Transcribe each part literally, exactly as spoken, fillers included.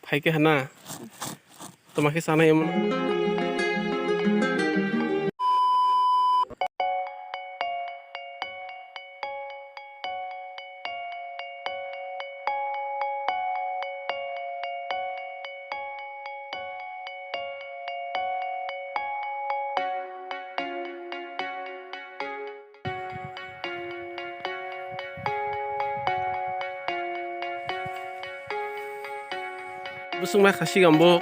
Hai khe hana. Toma khe sanai emon. Busung ma khasi gambok.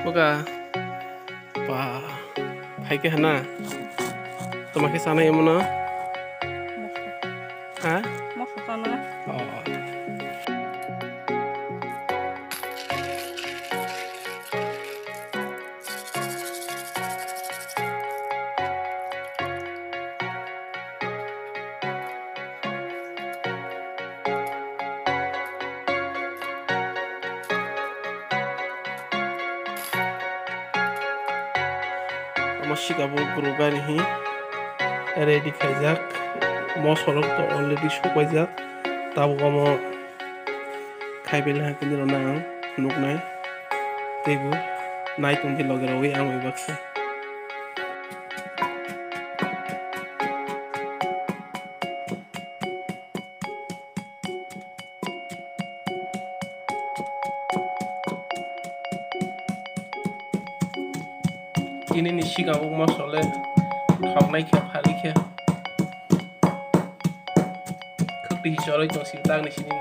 Boga. Ba. Hai khe hana. Toma khe sanai emono. Ha? Moso sana. Oh. Omo sikabo guru gari hi ready khaijak, mosorok to already sukbaijak, tabuk omo. Khai belai hakhe nini rwna ang phunuknai. Teibo nai tongdi loge rwui ang bai baksa. Tini ni sikang o mosole thoknai khe phari khe. Khwtwi chorwi tong sini tak ni sini.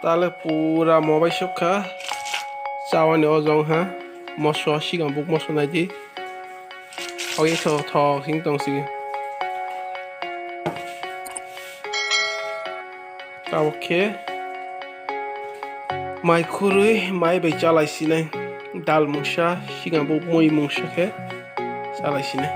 Tale pura mobai sukha. Chawani o jong ha. Moso sikang buk moso nai di. Thok thok thok sing tong sini. Tabuk khe mai khurui mai bai chalai sinai. Dal mungsa, sikang bo mui mungsa khe chalai sinai.